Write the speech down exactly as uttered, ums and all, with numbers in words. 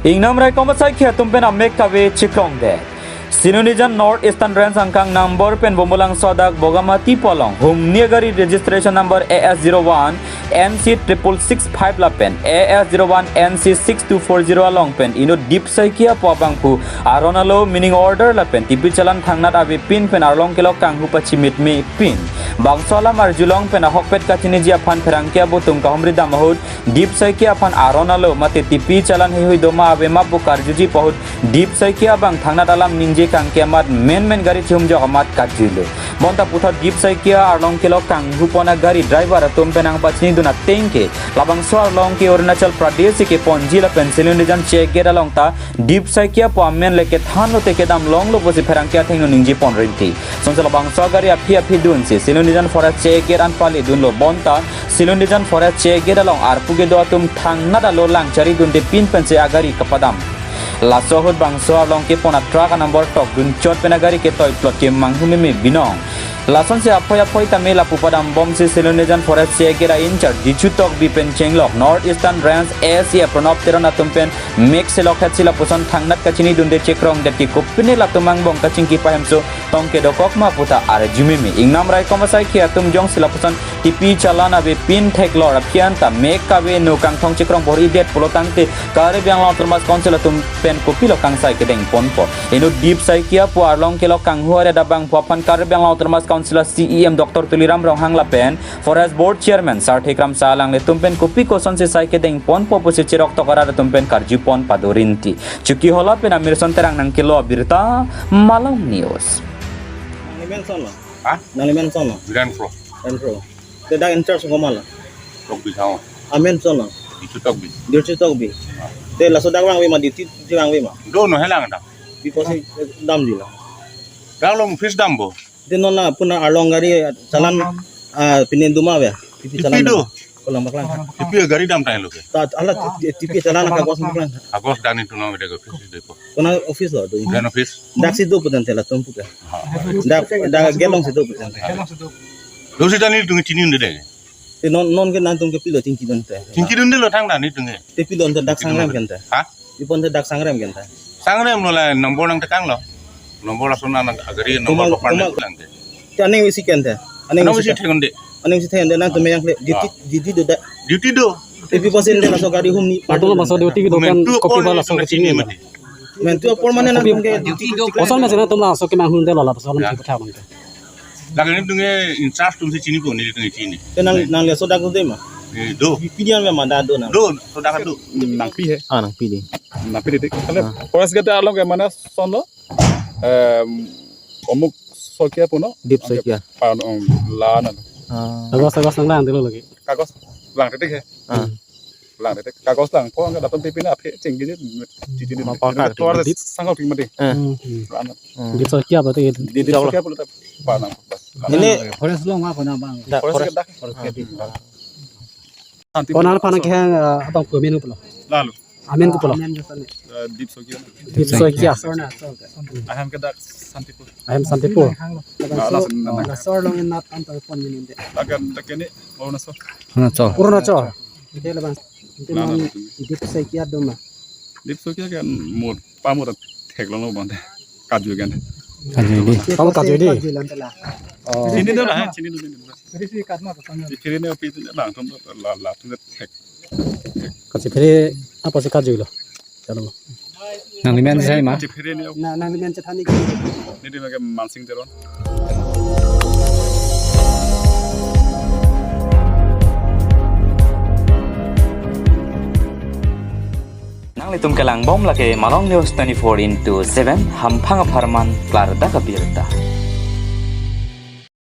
Ingnam raikom asaikhi atum pen amek kave chikrongdet. Silonijan North Eastern Range angkang number pen Bombolangso adak Bogamati pu along humni agari registration number A S zero one N C triple six five lapen A S zero one N C six two four zero along pen inut Dip Saikia pu abangphu aron alo meaning order lapen T P challan thangnat avepin pen arlong kelok kanghu pachimitmepin bangso alam arjulong pen ahokpet kachiniji aphan pherangke abotung kahumri dam ahut Dip Saikia aphan aron alo mate T P challan heihui doma avema pu karjuji pu ahut Dip Saikia abang thangnat alam ningje kangke amat menmen gari chihumjok amat karjuilo. Bonta puthot Dip Saikia arlong kelok kanghupon agari driver atum pen nangpachinidun atengke labangso arlong ke Arunachal Pradesh si keponji lapen Silonijan check gate along ta Dip Saikia pu amen le kethan lote kedam longlo pusi pherangke athengno ningjepon rinti. Sonse labangso agari aphi aphi dunsi Silonijan forest check gate an palidunlo bonta Silonijan forest check gate along arpu kedo atum thangnat alo lang charidunde pin pensi agari kapadam. Laso ahut bangso arlong kepon atruck anumber tokdun chot pen agari ketoiplot kemanghu meme binong. Lasonsi aphoi aphoi tame lapu padambomsi Silonijan forest check gate a-in-charge Jichu Tokbi pen chenglok North Eastern Range A C F Pranab Teron atum pen mek selok hetsi lapuson thangnat kachinidunde chikrongdet ke kopine latum angbong kachingki pahemso tong kedokok ma puta arjumeme. Ingnam raikom asaikhi atum jongsi lapuson T P challan avepin theklor aphi an ta mek kave no kangthong chikrong bor-idet pulotangte Karbi Anglong Autonomous Council atum pen kopilo kangsai kedengponpo. Inut Dip Saikia pu arlong kelok kanghu aret abangphu aphan Karbi Anglong Autonomous Council a-C E M Doctor Tuliram Ronghang lapen Forest Board Chairman Sarthe Kramsa alanglitum pen kopi kosonsi sai kedengponpo pusi chirok tok arat atum pen karjupon pado rinti. Chokihola pen Amirson Terang nangkelo abirta, Malong News. Nangli men koson lo? Ha? Nangli men koson lo? Biran Pro. Biran Pro. Te dak in-charge komat lo? Tokbi Thao. Amen koson lo? Jichu Tokbi. Jichu Tokbi. Te laso dak vangve ma, duty, duty vangve ma? Do, non helang dak. Pi apotsi damji lo? Dak along office dampo. Te non la puna arlong gari challan, ah, pine doma ave? T P challan. T P do. Kolang paklang. T P gari dam tanglo ke. Ta hala T P challan kagos paklang. Kagos dak netum nang beda ke office dopo. Konat office lo do? Biran office. Daksi do putangte latum puke. Ha. Dak, dak gate alongsi do putangte. Dosi ta netum chinidunde. Te non, non ke nangtum ke pilo chingkidunde? Chingkidundelo thangta netum ke. Te pilo ante dak sangrem ke ante? Ha? Pi apot ante dak sangrem ke ante? Sangrem lo la number nangtekanglo. Number lason nang agari number komat, komat lang ke. Te aning isi ke ante? Aning isi thekdunde. Aning isi thekdunde nangtum yang le duty, duty do dak. Duty do. Te pi apotsi ante laso gari humni? Atum laso duty kedo pen kopi apot laso chini mati. Mentu apor mane nangtum ke duty do. Koson masi nangtum laso kemanghudetlo lapuson thipatha abang ke. Dak netum ke in-charge atumsi chinipo, netum ke chini. Te nang, nang laso dak do ma? Eh, do. Pi, pi dia ma dak do nang? Do, laso dak do. Nangpi he? Ah, nangpi dei. Nangpi dei. Kali forest gate along ke mane koson lo? Em, Omuk Saikia pu no? Dip Saikia. Pan, um, la na. Ah. Kagos, kagos nanglang dolo lagi. Kagos lang tetik he. Ah. Lang tetik. Kagos langpo, angke latum T P na aphi chingkiji, chingkiji. Ma pakar tor di sangkal ping mati. Eh. Hmm, hmm. Lang. Hmm. Dip Saikia berarti gitu. Dip Saikia pu ta pa nang. Ini forest along apa nama bang? Dak forest forest. Dak. Forest gate. Santi. Konat aphan ke, eh, abangphu amen kopilo? Lalo. Amen kopilo? Amen ke sana. Eh, Dip Saikia. Dip Saikia. Sana, so. Ahem ke dak Santipur. Ahem Santipur. Laso, laso arlong inat antar pon ini dei. Lagan dak ini Arunachal. Arunachal. Ante labang, ante non Dip Saikia do ma? Dip Saikia ke mo pamor theklonglo bonta. Karju kan. Karju dei. Kamu karju dei. Karju lantela. Oh. Chinido la, chinido, chinido. Jadi si karma apa tanya? Di chini ne opi tu lang tum la, latum thek. Kasi phere apa si karjulo? Chalo. Nangli men sai ma? Di phere ne. Na, nangli men chethan ni. Netum ke Mansing Teron. Nanglitum kelangbom lake Malong News twenty-four into seven, hamphang apharman klardak abirta.